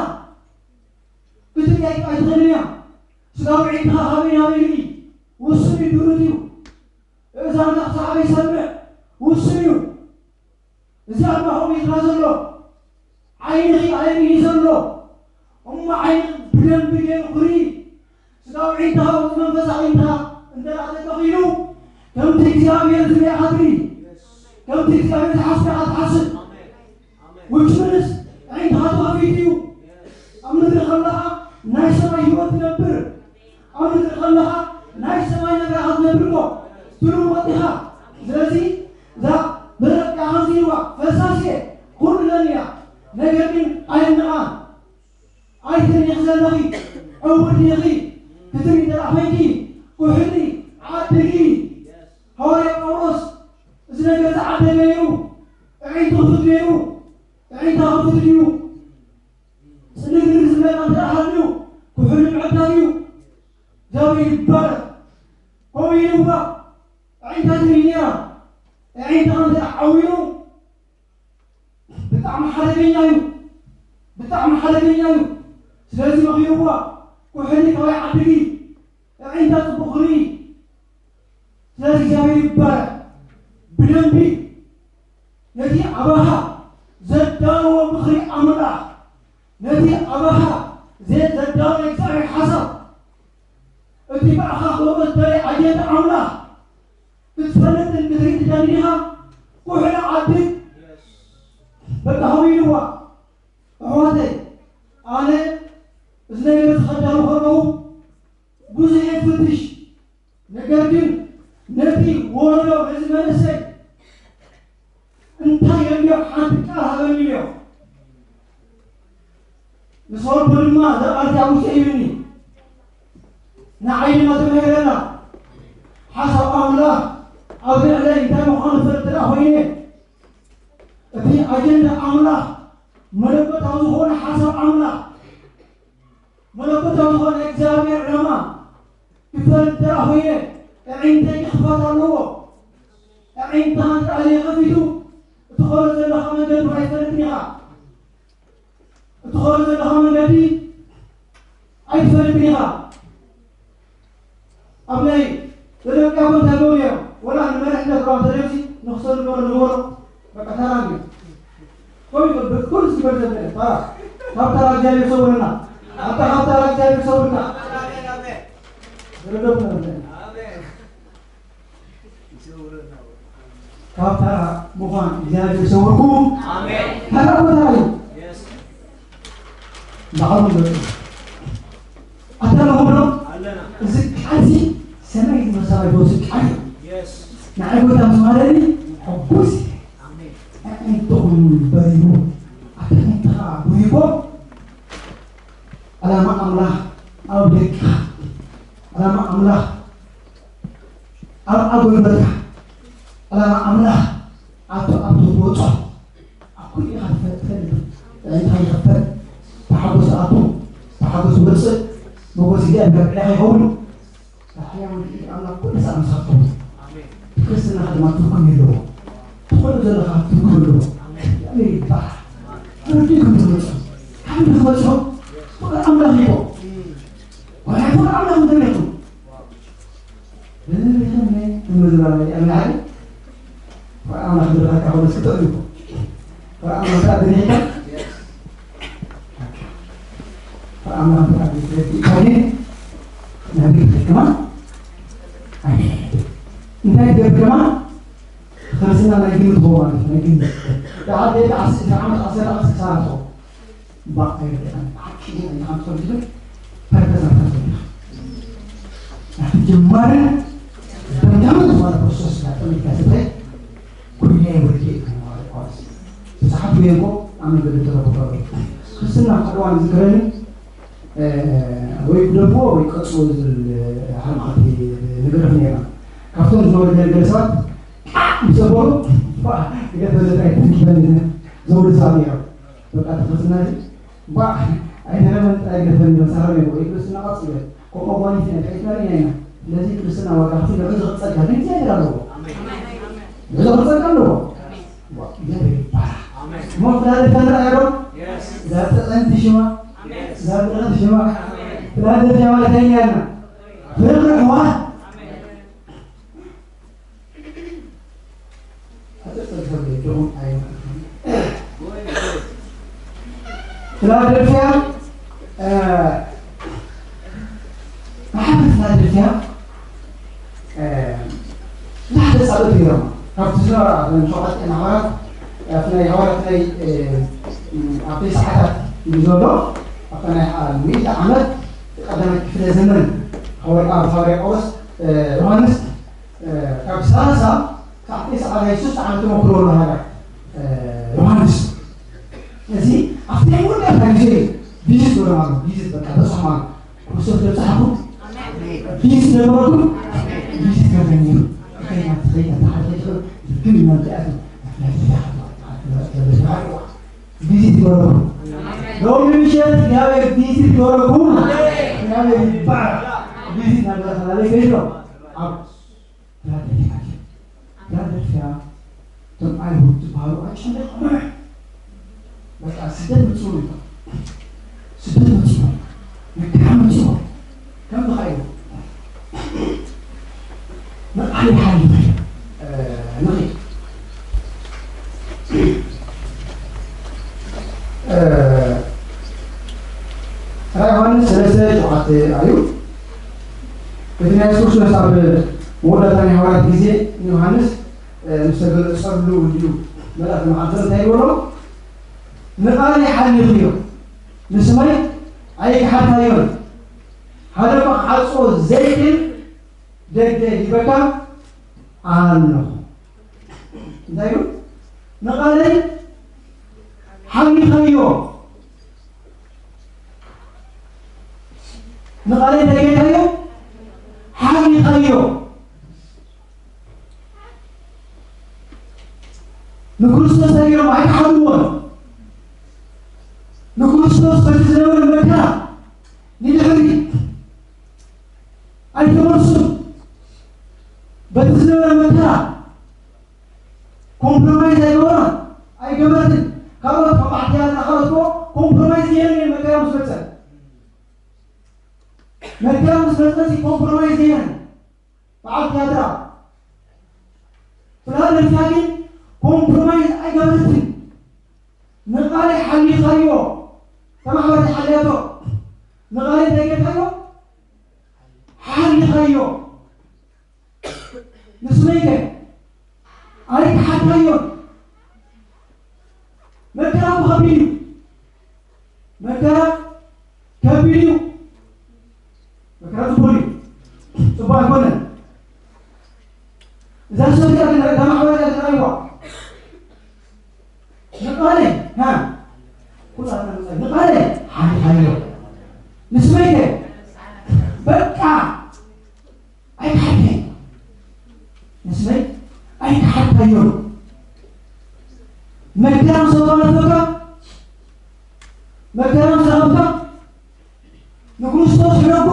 ክትርኢ ኣይትኽእልን እያ። ስጋዊ ዒድኻ ካበይ ናበይ ርኢ ውሱን እዩ ድሩት እዩ። እዛንካ ክሳዕበ ይሰምዕ ውሱን እዩ። እዚ ኣባ ከምኡ ይዝራ ዘሎ ዓይንኺ ኣይርኢ ዘሎ እሞ ዓይኒ ብደንቢ ገይሩ ክርኢ፣ ስጋዊ ኣዒንትኻ ምስ መንፈሳዊ ኣዒንትኻ እንተ ደኣ ተተኺሉ፣ ከምቲ እግዚኣብሔር ዝርእየካ ትርኢ፣ ከምቲ እግዚኣብሔር ዝሓስበካ ትሓስብ። Which means ኣዒንትኻ ተኸፊቱ እዩ። ኣብ ምድሪ ከለኻ ናይ ሰማይ ህይወት ትነብር፣ ኣብ ምድሪ ከለኻ ናይ ሰማይ ነገራት ትነብር እሞ ትልወጥ ኢኻ። ስለዚ እዛ በረቃ ከምዚ ኢልዋ ፈሳሲ እየ፣ ኩሉ ለኒ እያ፣ ነገር ግን ኣየንቓን። ኣይትሪኢ ዘለኺ፣ ዕውር ዲኺ? ክትሪኢ እንተ ደኣ ኮይንኪ፣ ኩሕሊ ዓድጊ። ሃዋርያ ጳውሎስ እዚ ነገር ዝዓደገ ነይሩ፣ ኣዒንቱ ክፉት ነይሩ። ኣዒንታ ክፉት ድዩ? ጽንግርግር ዝብለና እንተ ደኣ ሃልዩ፣ ኩሕሊ ምዕዳግ እዩ። እግዚኣብሔር ይባረክ። ከምኡ ኢሉ እባ ኣዒንታ ትርኢ ነይራ። ኣዒንታ እንተ ደኣ ዓዊሩ፣ ብጣዕሚ ሓደገኛ እዩ፣ ብጣዕሚ ሓደገኛ እዩ። ስለዚ መኺርዋ፣ ኩሕሊ ካባይ ዓድጊ፣ ኣዒንታ ጽቡቕ ክርኢ። ስለዚ እግዚኣብሔር ይባረክ። ብደንቢ ነቲ ኣባኻ ዘዳለዎ ምኽሪ ኣምላኽ፣ ነቲ ኣባኻ ዘ-፣ ዘዳለዎ እግዚኣብሔር ሓሳብ፣ እቲ ብኣኻ ክህቦ ዝደለየ ኣጀንዳ ኣምላኽ ክትፈልጥን ክትርኢ ትደሊ ዲኻ? ኩሕሊ ዓዲ በቃ ከምኡ ኢልዋ። ኣሕዋተይ፣ ኣነ እዚ ነገር ዝኸዳሉ ከለኹ ብዙሕ እየ ዝፍትሽ። ነገር ግን ነቲ ወለዶ፣ ነዚ መንእሰይ እንታይ የድልዮ ሓንቲ ቃል ሃበኒ ኢልዮ። ምስ ወልኩ ድማ እዛ ቃል እዚኣ ውፅእ ኢሉኒ። ንዓይ ድማ ተመሂረላ። ሓሳብ ኣምላኽ ኣብ ልዕለይ እንታይ ምዃኑ እፈልጥ ደኣ ኮይነ፣ እቲ ኣጀንዳ ኣምላኽ፣ መለኮታዊ ዝኾነ ሓሳብ ኣምላኽ፣ መለኮታዊ ዝኾነ እግዚኣብሔር ዕላማ ክፈልጥ ደኣ ኮይነ፣ ኣዒንተይ ክኽፈት ኣለዎ። ኣዒንትኻ እንተ ደኣ ዘይኸፊቱ፣ እትኸዶ ዘለኻ መንገዲ ኣይትፈልጥን ኢኻ። እትኸዶ ዘለኻ መንገዲ ኣይትፈልጥን ኢኻ። ኣብ ናይ ተደቂያ ቦታ ገበሩ እዮም። ወላ ንመሪሕነት እኳ እንተደልሲ ንኽሰሉ ገበሩ ንገበሩ። በቃ ተራ እዩ። ኮይ፣ ኩሉ ዝግበር ዘበለ ተራ። ካብ ተራ እግዚኣብሔር ሰውረና። ኣታ ካብ ተራ እግዚኣብሔር ሰውርና። ዝረደብ ነበረ። ካብ ተራ ምዃን እግዚኣብሔር ይሰውርኩም። ኣሜን። ተራ እኮ ተራ እዩ። የስ። ባዕሉ ዘውርድ። ኣታ ኣለኹም ዶ? ኣለና። እዚ ቃልሲ ሰማይ ዝመሰላ ዝወስድ ቃል እዩ። የስ። ንዓይ ጎይታ ምስ ማለኒ ሕጉስ እየ። ኣሜን። ኣዒንትኹም በሪሁ፣ ኣዒንትኻ ብሪሆ፣ ዕላማ ኣምላኽ ኣብ ደቅኻ፣ ዕላማ ኣምላኽ ኣብ ኣጎልበትካ፣ ዕላማ ኣምላኽ ኣብቲ ኣብቲ ክትወጾ ኣብ ኩሉ ኢኻ ትፈ-፣ ትፈልጥ። ኣዒንትኻ ይኽፈት፣ ተሓጎስ ኣቱ፣ ተሓጎስ ወጽእ፣ መጎስ እግዚኣብሔር ኣብ ልዕሌኻ ይኸውን። ራሕያ ወዲ ኣምላኽ ኩሉ ሰዓት ምሳኻ ትኸውን። ኣሜን። ክርስትናኻ ድማ ትርጉም ይህልዎ። ትኾኑ ዘለኻ ትርጉም ኣለዎ። ኣሜን። እግዚኣብሔር ይባረኽ። ኣሜን። ትርጉም ትመጽኦ። ካብ ትመጽኦ ፍቕሪ ኣምላኽ ይኮ። ዋላ ፍቕሪ ኣምላኽ እንተሪኹም። እምዝባላ ኣምላኽ ዝረኸካ ኾነስ ክጥዕም ይኮ። ፍቕሪ ኣምላኽ ኣድሪካ። ፍቕሪ ኣምላኽ ኣድሪካ። ናይ ቤት ሕክማ። እንታይ ትገብር ከማን? ክርስትና ናይ ግምት ኾ ማለት ናይ ግምት። ደሓር ቤት ዓስ-፣ ዓመት ዓሰርተ ዓመት ክሳራ ትኾ። እምበኣር ኣይርድኣን። ብሓቂ ኢና ኢኻ ትፈልጥ ግን ፐርፐዝ ኣታ ትፈልጥ። ኣብቲ ጀማርን ደምዳምን ዝኾነ ፕሮሰስ ጋር ጠሚትካ ስትኸይድ፣ ኩለየ ወድየ ኢልካ ንዋሪ ጳውሎስ። ብዙሓት ወየንኮ ኣብ መንገዲ ተረፉ። ክርስትና ሓደ እዋን ዝዝክረኒ፣ እ፣ ወይ ግደፍዎ ወይ ቀጽዎ ዝብል ሓደ መዓልቲ ንግደፍ ነይርና። ካብቶም ዝነበሩ ገለ ሰባት ቃዕ ምስ ኣበሉ፣ ባ፣ ግደፈለይ ጥራይ ተንኪፈኒ ዘብሉ ሰባት ነይሮም። በቃ እቲ ክርስትና እዚ፣ ባ፣ ኣይተረፈን ጥራይ ግደፈኒ መሳርሒ ወይ ክርስትና ቀጽሎ። ከምኡ ጓኒት ናይ ሒዝና ርኢና ኢና። ስለዚ ክርስትና ዋጋ ክፍሎ፣ እዚ ክጸጋ ግን እግዚኣብሔር ኣለዎ። እዚ ክጸጋ ኣለዎ። ዋ፣ እግዚኣብሔር ይባረክ። እሞ ፊላደልፍያ ንርኣያ ዶ? እዛ ጥዕምቲ ሽማ፣ እዛ ጥዕምቲ ሽማ፣ ፊላደልፍያ ማለት ኣይና ያልና። ፍቕሪ ኣሕዋት። ኣጸጸ ዝፈለየትኹም ኣይመልክም። ፊላደልፍያ፣ ዝነበራ እተን ሸውዓተ ሓዋርያት ኣብቲ ናይ ሓዋርያት ናይ ኣብቲ ሰዓታት እዩ ዘሎ ኣብታ ናይ ሚእቲ ዓመት ቀዳማይ ክፍለ ዘመን ሓዋርያ ጳውሎስ ዮሃንስ ካብ ሰላሳ ክሳዕ ተስዓ ናይ ሶስት ዓመት ተመክሮ ኣሎ ሃገር ዮሃንስ። እዚ ኣብቲ ናይ መወዳእታ ግዜ እዩ ቪዚት ገይሮም ኣሎ። ቪዚት በቃ በፅሖም ኣሎ። ክርስቶስ በብፅሓኹም ቪዚት ነበረኩም። ቪዚት ገይሮም ነይሩ። ከይዳ ከይዳ ተሓልፈ ግን መወዳእታ ቪዚት ገይሮም ሎሚ ምሸት እግዚኣብሔር ቪዚት ይበረኩም። እግዚኣብሔር ይባረክ። ቪዚት እናበረኻ ናበይ ከይድሎ ኣብ ፊላደልፊያ። ፊላደልፊያ እቶም ኣይሁድ ዝበሃሉ ኣጨነቆም። በቃ ስደት ምፅኡ ኢሎም ስደት ምፅኡ መከራ ምፅኡ ከም ዝኸይዱ ንቃል ይሓልፍ ንኺድ ራይ ዮሃንስ ሰለስተ ሸውዓተ እዩ። እቲ ናይ የሱስ ክርስቶስ ኣብ መወዳእታ ናይ ሃዋርያት ግዜ ንዮሃንስ ምስ ተገለጸሉ እንዲዩ መልኣኽ መዓልቲ እንታይ ይበሎ? ንቓለይ ሓሊኽዮ ንስመይ ኣይከሓድካዮን ሓደ እኳ ክዓጽዎ ዘይክእል ደገ ሂበካ ኣለኹ። እንታይ እዩ? ንቓለይ ሓሊኻዮ ንቓለይ እንታይ ጌርካዮ? ሓሊኻዮ ንክርስቶስ እንታይ ገይሮም ኣይከሓድዎን። ንክርስቶስ በቲ ዝነበረ መከራ ንድሕሪ ኣይተመልሱን። በቲ ዝነበረ መከራ ኮምፕሮማይዝ ኣይገበራን ኣይገበርትን። ካልኦት ከም በዓል ቲያትራ ካልኦት እኮ ኮምፕሮማይዝ ገይረን እየን መከራ ምስ መፀ መከራ ምስ መፀ ኮምፕሮማይዝ ገይረን በዓል ቲያትራ ፊላደልፊያ ግን ኮምፕሮማይዝ ኣይገበረትን። ንቓለይ ሓሊኻዮ ተማሕበርቲ ሓልያቶ ንቓለይ እንታይ ጌርካዮ? ሓሊኻዮ ንስመይከ ኣይከሓድካዮን። መከራ እኮ ከቢድ እዩ። መከራ ከቢድ እዩ። መከራ ጽቡቅ እዩ። ጽቡቅ ኣይኮነን። እዛ ሰብ እዚኣ ግን እታ ማሕበር እዚኣ ትረኣይዋ ንቃለይ ኩላትና ንቃለይ ሓሊኻዮ ንስመይከ በቃ ኣይከሓድካዮ ንስመይ ኣይከሓድካዮ መከራ ምስ ኣጓነፈካ መከራ ምስ ረኸብካ ንክርስቶስ ሕደጎ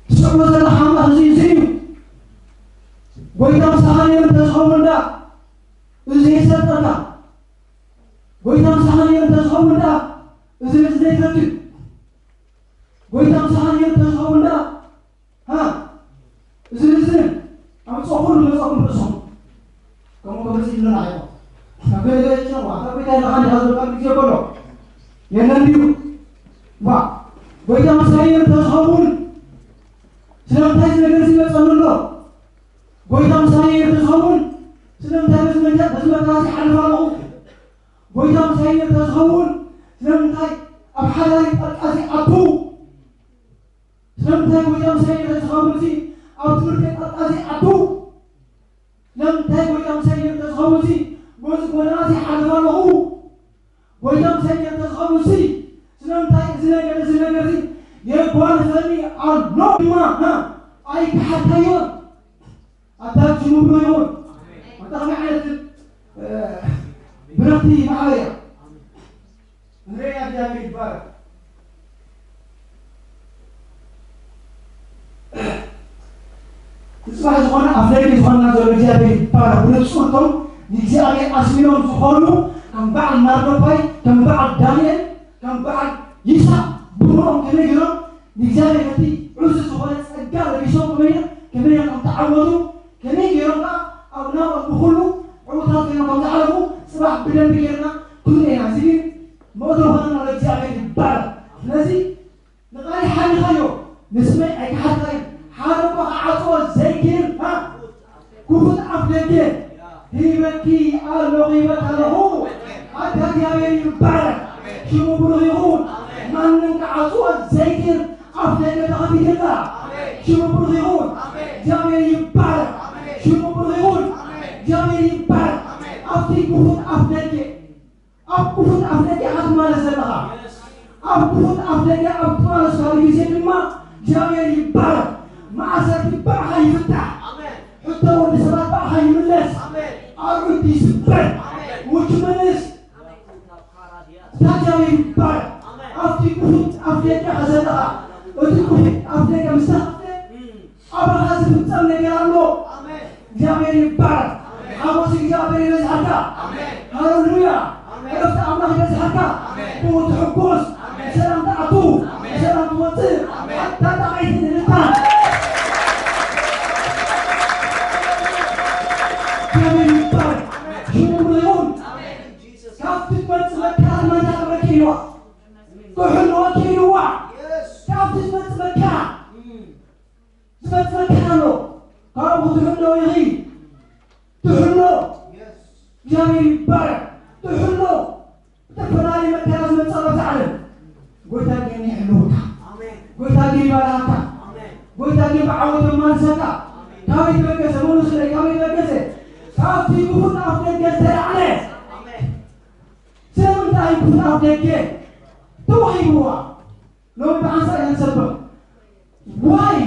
ትስዕቦ ዘለኻ ኣምላኽ እዚ እዚ እዩ። ጎይታ ምሳኻ ነይሩ እንተዝኸውን ደኣ እዚ የሰልጠካ። ጎይታ ምሳኻ ነይሩ እንተዝኸውን ደኣ እዚ ነዚ ዘይትረክብ። ጎይታ ምሳኻ ነይሩ እንተዝኸውን ደኣ ሃ እዚ ንዝን ኣምፅኦ ኩሉ መፅኦኩም ርእሶም ከምኡ ክመፅእ ይብለና ኣይኮ ካብ ገለገለ ጭነዋ ካብ ቤታ ይለካ እንዲኻ ዝበቃሉ ግዜ ከሎ የለን ድዩ ባ ጎይታ ምሳይ ነይሩ እንተዝኸውን ስለምንታይ እዚ ነገር እዚ ይመፀሉ ኣሎ ጎይታ ምሳይ ነይሩ እንተዝኸውን ስለምንታይ በዚ መንገድ በዚ መከራ እዚ ሓልፍ ኣለኹ ጎይታ ምሳይ ነይሩ እንተዝኸውን ስለምንታይ ኣብ ሓዳሪ ጣልቃ እዚ ኣቱ ስለምንታይ ጎይታ ምሳይ ነይሩ እንተዝኸውን እዚ ኣብ ትምህርተይ ጣልቃ ዘይኣቱ ስለምንታይ ጎይታ ምሳይ ነይሩ እንተዝኸውን እዚ በዚ ጎደና እዚ ሓልፍ ኣለኹ ጎይታ ምሳይ ነይሩ እንተዝኸውን እዚ ስለምንታይ እዚ ነገር እዚ ነገር እዚ የጓንፈኒ ኣሎ ድማ ኣይከሓድካዮን ኣታ ዝሙብሎ ይኹን ኣታ ከመይ ዓይነት ብርኽቲ ማዕበል እያ ንሪኣ እግዚኣብሔር ይባረክ ንፅባሕ ዝኾነ ኣብ ለይሊ ዝኾንና ዘሎ እግዚኣብሔር ይባረክ ብንፁርቶም ንእግዚኣብሔር ኣስሚኖም ዝኾኑ ከም በዓል ማርዶካይ ከም በዓል ዳንኤል ከም በዓል ይስሐቅ ብምሮም ከመይ ገይሮም ንእግዚኣብሔር ነቲ ዕዙዝ ዝኾነ ጸጋ ለቢሶም ከመይ ከመይ ከም ተዓወቱ ከመይ ገይሮም ከኣ ኣብ ናብኦም ብኹሉ ዕዉታት ኮይኖም ከም ዝሓለፉ ጽባሕ ብደንቢ ጌርና ክንርኢ ኢና። እዚ ግን መእተዊ ኾነና ለእግዚኣብሔር ይባረክ። ስለዚ ንቓል ሓሊኻዮ ንስመይ ኣይከሓድካዮን ሓደ እኳ ክዓጽዎ ዘይክእል እግዚኣብሔር ይባረክ። ሽሙ ብሩኽ ይኹን። ማንም ክዓጽዎ ዘይክእል ኣፍ ደገ ተኸፊትላ። ሽሙ ብሩኽ ይኹን። እግዚኣብሔር ይባረክ። ሽሙ ብሩኽ ይኹን። እግዚኣብሔር ይባረክ። ኣብቲ ክፉት ኣፍ ደገ፣ ኣብ ክፉት ኣፍ ደገ ኢኻ ትማለስ ዘለኻ። ኣብ ክፉት ኣፍ ደገ ኣብ ትማለስካሉ ግዜ ድማ እግዚኣብሔር ይባረክ። ማእሰርቲ ብኣኻ ይፍታሕ። ሕቶ ወዲ ሰባት ብኣኻ ይምለስ። ኣርዑት ይስበር። ውጭ ምንስ እግዚኣብሔር ይባረክ። ኣብቲ ክፉት ኣፍ ደገ ዘለኻ፣ እቲ ክፉት ኣፍ ደገ ምስ ተኸፍተ፣ ኣባኻ ዝፍጸም ነገር ኣሎ። እግዚኣብሔር ይባረክ። ሓጎስ እግዚኣብሔር ይበዝሓልካ። ሃሌሉያ። ዕረፍቲ ኣምላኽ ይበዝሓልካ። ብኡ ትሕጎስ፣ ብሰላም ትኣቱ፣ ብሰላም ትወጽእ። ኣታ ጣቕዒትን እልልታን። እግዚኣብሔር ይባረክ። ሽሙ ይኹን። ካብቲ ትመጽእ መከራ ድማ እንዳቐረበ ክኢልዋ። ክሕልዎ ክኢልዋ። ካብቲ ትመጽእ መከራ ዝመጽእ መከራ ኣሎ። ካብኡ ክትሕሎ ኢኺ። ትሕሎ። እግዚኣብሔር ይባረክ። ትሕሎ። ዝተፈላለዩ መከራ ዝመጽእ ኣብዚ ዓለም። ጎይታ ግን ይሕልወካ። ጎይታ ግን ይባርኸካ። ጎይታ ግን ብዓወት የማልሰካ። ካበይ ተበገሰ? መልሱለይ፣ ካበይ ተበገሰ? ካብቲ ክፉት ኣፍ ደገ ዝተላዕለ። ስለምንታይ ክፉት ኣፍ ደገ ተዋሂብዋ? ሎሚ ብሓንሳእ ኢና ንሰብኽ። ዋይ?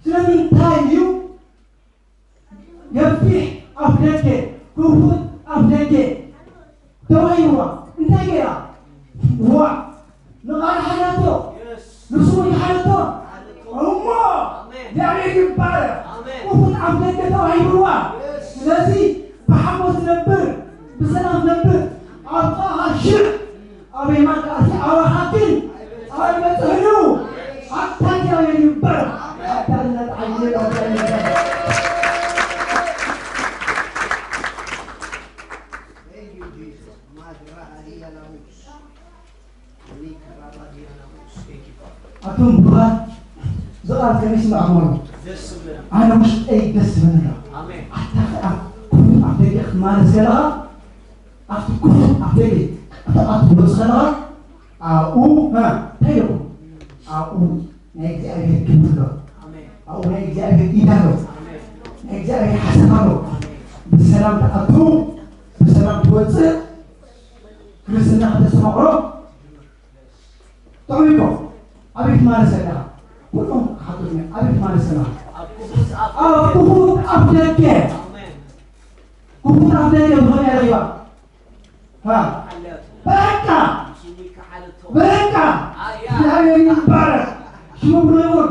ስለምንታይ እዩ ገፊሕ ኣፍ ደገ፣ ክፉት ኣፍ ደገ ተባሂልዋ? እንታይ ገይራ? ዋ፣ ንቓል ሓዳቶ፣ ንስሙ ሓዳቶ። እሞ እግዚኣብሔር ይባረክ። ክፉት ኣፍ ደገ ተባሂልዋ። ስለዚ ብሓጎስ ነብር፣ ብሰላም ነብር። ኣብ ጥቓኻ ሽዕ ኣብ የማን ከኣ ኣባኻ ግን ኣይበጽሕን እዩ። ኣታ እግዚኣብሔር ይባረክ። ኣታ እናተዓየለ ኣታ ይባረክ። Thank you, Jesus. Madrahadiyalamus. ኣቱም ብሩኻት፣ እዚ ቃል ከመይ ይስማዕኩም ኣሎ? ኣነ ውሽጠይ ደስ ዝብለኒ ኣሎ። ኣታ ኣብ ክፉት ኣፍ ደገ ክትማለስ ከለኻ፣ ኣብቲ ክፉት ኣፍ ደገ ክትኣቱ ክትወጽእ ከለኻ፣ ኣብኡ፣ እ፣ እንታይ ይኹን? ኣብኡ ናይ እግዚኣብሔር ክብሪ ኣሎ። ኣብኡ ናይ እግዚኣብሔር ኢድ ኣሎ። ናይ እግዚኣብሔር ሓሳብ ኣሎ። ብሰላም ትኣቱ፣ ብሰላም ትወጽእ፣ ክርስትና ከተስተማቕሮ ጥዑይ እኮ። ኣቤት ማለት ሰላ። ኩሎም ክሓቱኒ፣ ኣቤት ማለት ሰላ። ኣብ ክፉት ኣፍ ደገ። ክፉት ኣፍ ደገ ብኸመይ ረኺባ? ሃ? በቃ! በቃ! እግዚኣብሔር ይባረክ። ሽሙ ብሩክ ይኹን።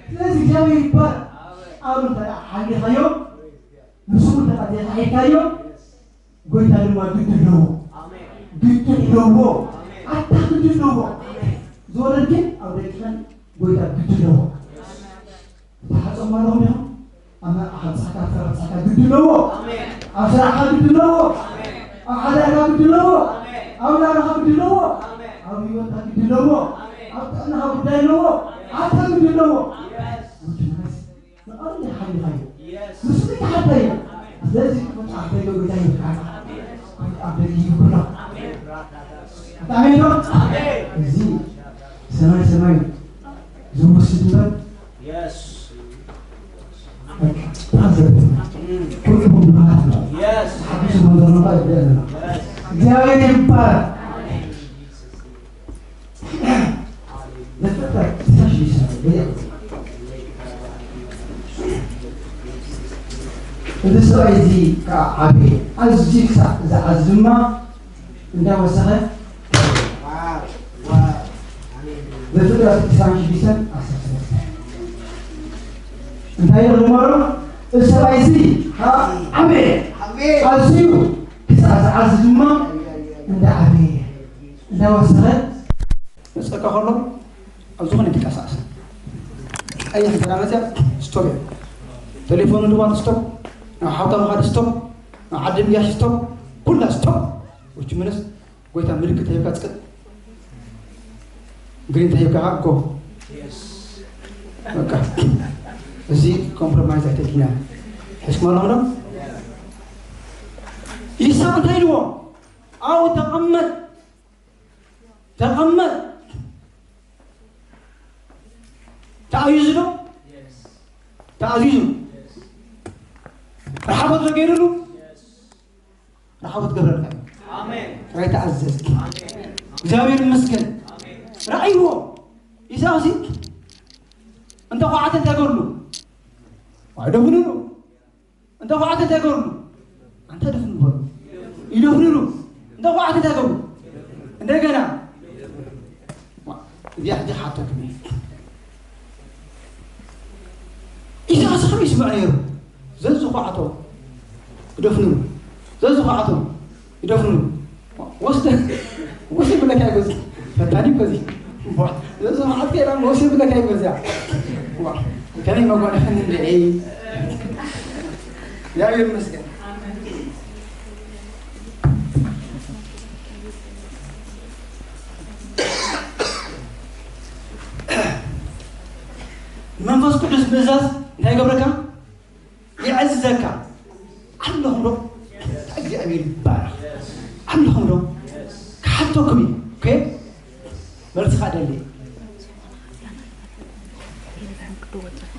ስለዚ እግዚኣብሔር ይባረክ። ቃሉ እንተ ደኣ ሓሊኻዮ፣ ንስሙ እንተ ደኣ ዘይሓሒልካዮ፣ ጎይታ ድማ ግዲ ኣለዎ። ኣሜን። ግዲ ኣለዎ። ኣሜን። ኣታ ግዲ ኣለዎ። ኣሜን። ዝወረድ ግን ኣብ ደቅኻን ጎይታ ግዲ ኣለዎ። ተሓጾም ኣለኹም ዲኹም? ኣብ መርዓኻ ብጻሕካ፣ ኣብ ፍረ ብጻሕካ ግዲ ኣለዎ። ኣሜን። ኣብ ስራሕኻ ግዲ ኣለዎ። ኣሜን። ኣብ ሓዳርካ ግዲ ኣለዎ። ኣሜን። ኣብ ናብራኻ ግዲ ኣለዎ። ኣሜን። ኣብ ህይወትካ ግዲ ኣለዎ። ኣሜን። ኣብ ጥዕናኻ ጉዳይ ኣለዎ። ኣሜን። ኣታ ግዲ ኣለዎ። የስ። ወዲ መስ ንቐርኒ ሓሊኻዮ። የስ። ንሱ ዘይተሓተዮ። ስለዚ ክፉት ኣፍ ደገ ጎይታ ይፍታሕካ። ክፉት ኣፍ ደገ ይፍታሕካ። ኣሜን። ኣሜን ዶ? ኣሜን። እዚ ሰማይ ሰማይ ዝወስድ እምበር። የስ። በቃ፣ ታዘብ። እም። ኩሉ ብርሃን ነው። የስ። ሓዲስ መንዘር ነው ባይ ብለን ነው። የስ። እግዚኣብሔር ይባረክ። ዘፍጥረት ክሳብ ሽዱሽተ። እዚ ሰብኣይ እዚ ከዓ ዓብየ፣ ኣዝዩ ክሳብ ዝዓዝ ድማ እንዳወሰኸ። ዘፍጥረት ክሳብ ሽዱሽተ ዓሰርተ ሰለስተ። እንታይ ይብል ጀመሮ? እዚ ሰብኣይ እዚ ከዓ ዓብየ፣ ኣዝዩ ክሳብ ዝዓዝ ድማ እንዳዓበየ፣ እንዳወሰኸ። መጸካ ከሎ ኣብ ዝኾነ ይንቀሳቐስ። ቀይሕ እንተ መጽያ ስቶፕ እዩ። ቴሌፎኑ ድማ ስቶፕ፣ ናብ ሓብታም ምኻድ ስቶፕ፣ ናብ ዓዲ ምያሽ ስቶፕ፣ ኩላ ስቶፕ። ውጭ ምንስ ጎይታ ምልክት ተሂብካ ጽቅጥ፣ ግሪን ተሂብካ ጎ። በቃ፣ እዚ ኮምፕሮማይዝ ኣይተድልና። ሕስኩም ኣለኹም ዶ? ይስሐቅ እንታይ ኢልዎ? ኣብኡ ተቐመጥ፣ ተቐመጥ። ተኣዚዙ ዶ? ተኣዚዙ። ርሓቦት ተገይሩሉ? ርሓቦት ገብረልካ እዩ። ኣሜን። ጥራይ ተኣዘዝ። ኣሜን። እግዚኣብሔር ይመስገን። ኣሜን። ራእይዎ። ኢሳውሲ እንተ ኳዓተ እንታይ ገርሉ? ኣይደፍንሉ። እንተ ኳዓተ እንታይ ገርሉ? ኣንተ ደፍን በሉ። ይደፍንሉ። እንተ ኳዓተ እንታይ ገርሉ? እንደገና። እዚኣ ሕጂ ሓተኩም እየ። ኢሳያስ ከመይ ይስምዕ ነይሩ? ዘዝኳዕቶ ይደፍንሉ። ዘዝኳዕቶ ይደፍንሉ። ወስደ-፣ ወስደ ብለካ ይገዝ። ፈታኒ እኮ እዚ። ዋ፣ ዘዝኳዕት ከይዳ ወስደ ብለካ ይገዝ እያ። ዋ፣ ከመይ መጓነፍኒ እንድዒ። እግዚኣብሔር ይመስገን። መንፈስ ቅዱስ ምእዛዝ እንታይ ይገብረካ? የዕዝዘካ። ኣለኹም ዶ? እግዚኣብሔር ይባረኽ። ኣለኹም ዶ? ክሓተኩም እዩ። ኦኬ? መልስኻ ደሊ።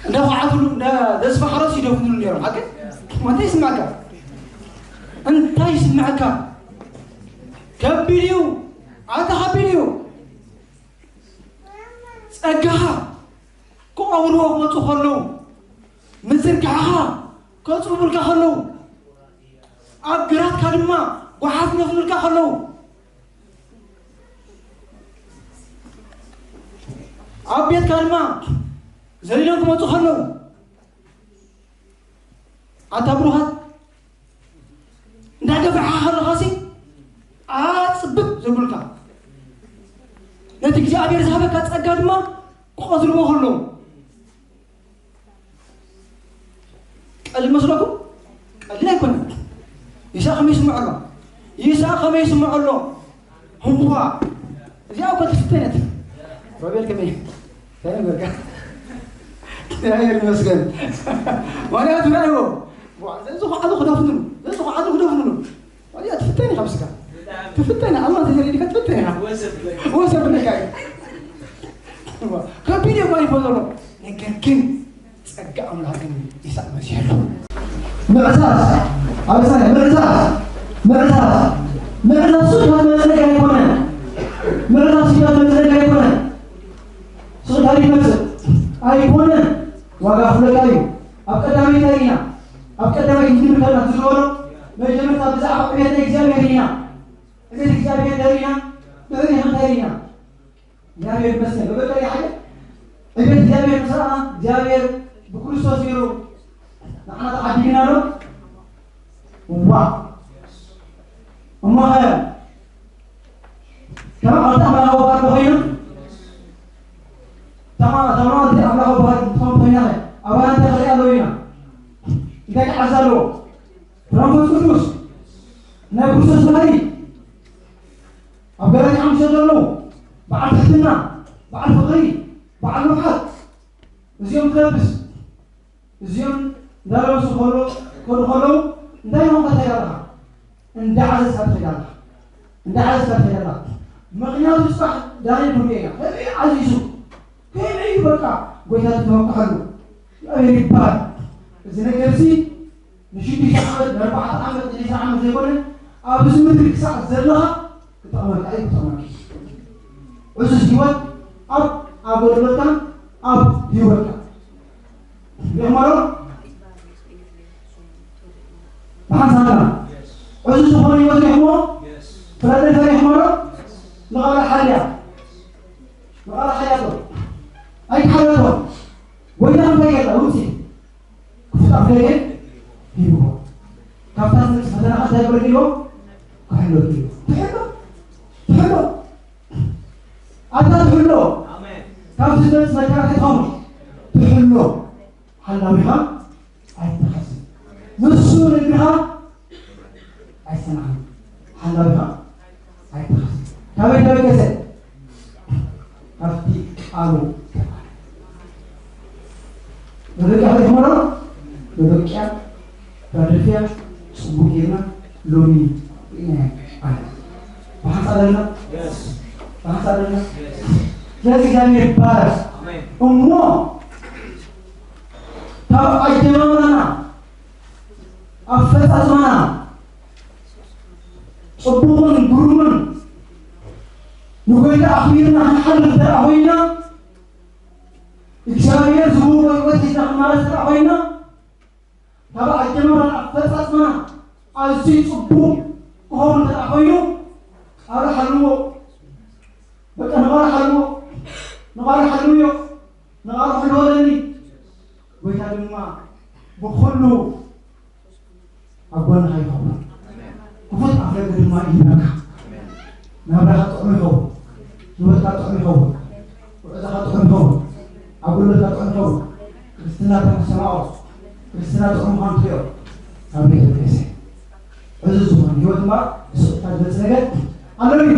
እንዳ ኳዓትሉ፣ እንዳ ዘዝፋሕረሱ ይደፍንሉ ነይሮም። ሓቂ? እንታይ ይስማዕካ? እንታይ ይስማዕካ? ከቢድ እዩ። ኣታ ከቢድ እዩ። ጸጋኻ ክቐብርዎ ክመጹ ከለዉ፣ ምዝርጋሕኻ ከጽብቡልካ ከለዉ፣ ኣብ ግራትካ ድማ ጓሓፍ ክነፍኑልካ ከለዉ፣ ኣብ ቤትካ ድማ ዘሊሎም ክመጹ ከለዉ፣ ኣታ ብሩኻት፣ እንዳገፋሕኻ ከለኻሲ ኣጽብብ ዘብሉልካ፣ ነቲ እግዚኣብሔር ዝሃበካ ጸጋ ድማ ክቐትልዎ ከለዉ፣ ቀሊል መስለኩም? ቀሊል ኣይኮነን። ይስሐቅ ከመይ ይስምዖ ኣሎ? ይስሐቅ ከመይ ይስምዖ ኣሎ? ህዋ እዚኣ እኮ ትፍተነት። ሮቤል ከመይ? ከመይ በቃ። እግዚኣብሔር ይመስገን። ምኽንያቱ ራእይዎ። ዋ፣ ዘዝኹዓቱ ክደፍኑሉ፣ ዘዝኹዓቱ ክደፍኑሉ። ዋልያ ትፍተን ኢኻ ምስካ። ትፍተን፣ ኣላህ ተዘለሊካ ትፍተን ኢኻ። ወሰብ ብለካ እዩ። ከቢድ እኳ ይፈጠሮ። ነገር ግን ጸጋ ኣምላኽ ግን ይስሐቅ መሲሕሉ። ምዕዛዝ፣ ኣብ እስራኤል ምዕዛዝ፣ ምዕዛዝ፣ ምዕዛዝ ስጋት መጸጋ ኣይኮነን። ምዕዛዝ ስጋት መጸጋ ኣይኮነን። ስጋት ይመጽእ ኣይኮነን። ዋጋ ፍለጋ እዩ። ኣብ ቀዳማይ እንታይ ኢና? ኣብ ቀዳማይ ክንብል ከለና ዝዝበሎ መጀመርታ ብዛዕባ ዕብየት ናይ እግዚኣብሔር ኢና። ዕብየት እግዚኣብሔር እንታይ ኢና? ብዕብየት እንታይ ኢና? እግዚኣብሔር ይመስገን። በበቀል ይሓየ ዕብየት እግዚኣብሔር ምስራና እግዚኣብሔር ብክርስቶስ ገይሩ ንዓና ተዓዲግና ኣሎ። ዋ! እሞ ኸ ከም ኣብቲ ኣምላኻዊ ባህሪ ዶ ኮይና? ተማ-፣ ተማልቲ ኣምላኻዊ ባህሪ ክትኮን ኮይና ኸ ኣባና እንታይ ክርኢ ኣለዎ ኢና? እንታይ ክሓዝ ኣለዎ? ብመንፈስ ቅዱስ ናይ ክርስቶስ ባህሪ ኣብ ገላትያ ሓሙሽተ ዘለዉ በዓል ትሕትና፣ በዓል ፍቕሪ፣ በዓል ንውሓት እዚኦም ትለብስ። እዚኦም እንዳለበሱ ከሎ-፣ ክኸዱ ከለዉ እንታይ ኢኹም ከ ትኸይድ ኣለኻ? እንዳዓዘዝካ ትኸይድ ኣለኻ። እንዳዓዘዝካ ትኸይድ ኣለኻ። ምኽንያቱ ጽባሕ ዳንኤል ክንሪኦ ኢና። ከመይ ዓዚዙ፣ ከመይ እዩ በቃ ጎይታ ዝተወቅሐሉ። እግዚኣብሔር ይባረክ። እዚ ነገር እዚ ንሽዱሽተ ዓመት፣ ንኣርባዕተ ዓመት፣ ንዒስራ ዓመት ዘይኮነ፣ ኣብዚ ምድሪ ክሳዕ ዘለኻ ክጠቕመካ እዩ፣ ክጠቕመካ እዩ። ዕዙዝ ህይወት ኣብ ኣገልግሎትካ፣ ኣብ ህይወትካ። ሪኢኹሞ ዶ? ብሓንሳብ ኢና። ዕዙዝ ዝኾነ ህይወት ሪኢኹሞ? ፍላደልፊያ ሪኢኹሞ ዶ? ንቓላ ሓልያ። ንቓላ ሓልያ ዶ? ኣይተሓለፎን። ጎይታ እንታይ ገይራ? ውፅኢት ክፉት ኣፍ ደገ ሂብዎ። ካብታ ዝመጽእ ፈተና እንታይ ገይሩ ሂብዎ? ክሕሎ ሂብዎ። ትሕሎ? ትሕሎ? ኣታ ትሕሎ? ኣሜን። ካብ ዝመጽእ መከራ ከይትኸውን ትሕሎ። ሓላዊኻ ኣይተኻዝን። ንሱ ንእግርኻ ኣይሰናኽልን። ሓላዊኻ ኣይተኻዝን። ካበይ ካበይ ገሰ? ካብቲ ቃሉ ተማሃር። ሎዶቅያ ሪኢኹሞ ዶ? ሎዶቅያ፣ ፊላደልፊያ፣ ጽቡቕ ጌርና ሎሚ ርኢናዮ ኣለና። ኣምሳልና ስለዚ እግዚኣብሔር ይባረክ። እሞ ካብ ኣጀማምራና ኣፈፃፅማና ፅቡቕን ግሩምን ንጎይታ ኣኽቢርና ክንሓልፍ እንተ ኮይና እግዚኣብሔር ዝህቦ ህይወት ሒዝና ክንማለስ እንተ ኮይና ካብ ኣጀማምራን ኣፈፃፅማና ኣዝዩ ፅቡቕ ክኸውን እንተ ኮይኑ ቃሉ ሓልዎ በቃ ንቓሉ ሓልዎ ንቓሉ ሓልውዮ ንቓሉ ሓልወለኒ ጎይታ ድማ ብኩሉ ኣብ ጎንኻ ይኸውን። ክፉት ኣፍደገ ድማ ይህበካ። ናብራኻ ጥዑም ይኸውን። ህይወትካ ጥዑም ይኸውን። ጉዕዞኻ ጥዑም ይኸውን። ኣገልግሎትካ ጥዑም ይኸውን። ክርስትና ተመሰማኦ ክርስትና ጥዑም ምዃኑ ትሪኦ ካብ ቤተ ክርስቲያን እዚ ዝኾነ ህይወት እምበኣር ንስቕታ ዝመፅ ነገር ኣሎ እዩ።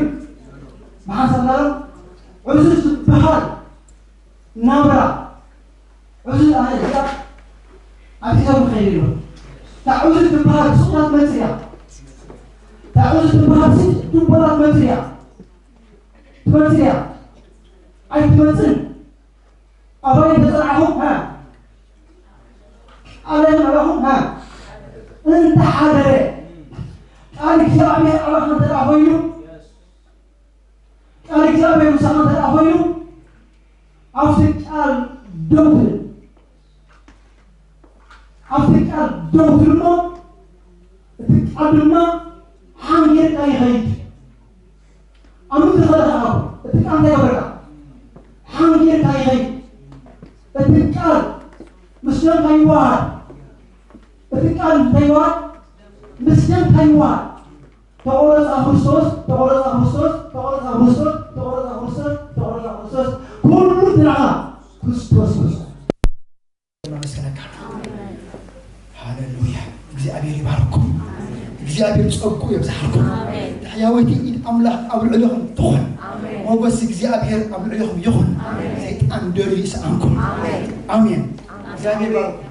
ብሓንሳብ ናሎም ዕዙዝ ዝበሃል ናብራ ዕዙዝ ኣነ እዚኣ ኣቲቶም ክኸይድ ኢሎ እታ ዕዙዝ ዝበሃል ስቕታት መፅእ እያ እታ ዕዙዝ ዝበሃል ሲ ድቦላት መፅእ እያ ትመፅእ እያ ኣይትመፅን ኣባይ ተፀናዕኹም ሃ ቃለ ኣባኹም ሃ እንተሓደረ ቃል እግዚኣብሔር ኣባኻ እንተ ኮይኑ ቃል እግዚኣብሔር ምሳኻ እንተ ኮይኑ ኣብቲ ቃል ደው ትብል ኣብቲ ቃል ደው ትብል እሞ እቲ ቃል ድማ ሓንጊርካ ይኸይድ ኣብ ምድሪ ከለኻ እቲ ቃል እንታይ ገበርካ ሓንጊርካ ይኸይድ እቲ ቃል ምስ ደምካ ይዋሃድ እቲ ቃል እንታይ ይዋሃድ ምስ ደምካ ይዋሃድ ተቆረፃ ክርስቶስ ተቆረፃ ክርስቶስ ተቆረፃ ክርስቶስ ተቆረፃ ክርስቶስ ተቆረፃ ክርስቶስ ኩሉ ድራኻ ክርስቶስ ክርስቶስ ማመስገነካ ሃሌሉያ እግዚኣብሔር ይባርኩም እግዚኣብሔር ፀጉ የብዝሓልኩም ሕያወይቲ ኢድ ኣምላኽ ኣብ ልዕልኹም ትኹን ሞገስ እግዚኣብሔር ኣብ ልዕልኹም ይኹን ሰይጣን ደርዩ ይስኣንኩም ኣሜን እግዚኣብሔር ይባርኩም